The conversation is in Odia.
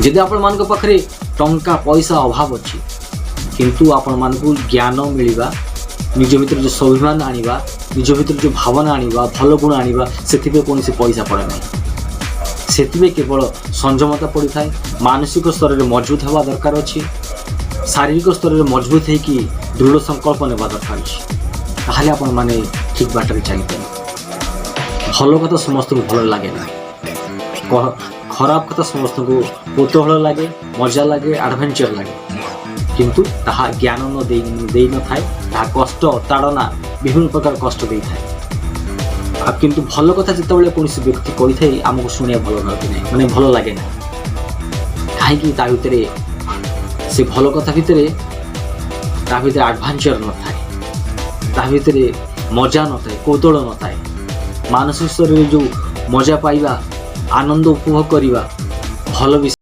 ଯଦି ଆପଣମାନଙ୍କ ପାଖରେ ଟଙ୍କା ପଇସା ଅଭାବ ଅଛି, କିନ୍ତୁ ଆପଣମାନଙ୍କୁ ଜ୍ଞାନ ମିଳିବା, ନିଜ ଭିତରେ ଯେଉଁ ସ୍ୱାଭିମାନ ଆଣିବା, ନିଜ ଭିତରେ ଯେଉଁ ଭାବନା ଆଣିବା, ଭଲ ଗୁଣ ଆଣିବା, ସେଥିପାଇଁ କୌଣସି ପଇସା ପଡ଼େ ନାହିଁ। ସେଥିପାଇଁ କେବଳ ସଂଯମତା ପଡ଼ିଥାଏ। ମାନସିକ ସ୍ତରରେ ମଜବୁତ ହେବା ଦରକାର ଅଛି। ଶାରୀରିକ ସ୍ତରରେ ମଜବୁତ ହେଇକି ଦୃଢ଼ ସଂକଳ୍ପ ନେବା ଦରକାର ଅଛି। ତାହେଲେ ଆପଣମାନେ ଠିକ୍ ବାଟରେ ଚାଲିପାରିବେ। ଭଲ କଥା ସମସ୍ତଙ୍କୁ ଭଲ ଲାଗେ ନା। ଖରାପ କଥା ସମସ୍ତଙ୍କୁ କୌତୂହଳ ଲାଗେ, ମଜା ଲାଗେ, ଆଡ଼ଭେଞ୍ଚର ଲାଗେ। କିନ୍ତୁ ତାହା ଜ୍ଞାନ ନ ଦେଇ ଦେଇନଥାଏ। ତାହା କଷ୍ଟ, ତାଡ଼ନା, ବିଭିନ୍ନ ପ୍ରକାର କଷ୍ଟ ଦେଇଥାଏ। ଆଉ କିନ୍ତୁ ଭଲ କଥା ଯେତେବେଳେ କୌଣସି ବ୍ୟକ୍ତି କହିଥାଏ, ଆମକୁ ଶୁଣିବା ଭଲ ଲାଗେ ନାହିଁ, ମାନେ ଭଲ ଲାଗେ ନାହିଁ। କାହିଁକି? ତା ଭିତରେ, ସେ ଭଲ କଥା ଭିତରେ, ତା ଭିତରେ ଆଡ଼ଭେଞ୍ଚର ନଥାଏ, ତା ଭିତରେ ମଜା ନଥାଏ, କୌତୂହଳ ନଥାଏ। ମାନସିକ ସ୍ତରରେ ଯେଉଁ ମଜା ପାଇବା, ଆନନ୍ଦ ଉପଭୋଗ କରିବା ଭଲ ବିଷୟ।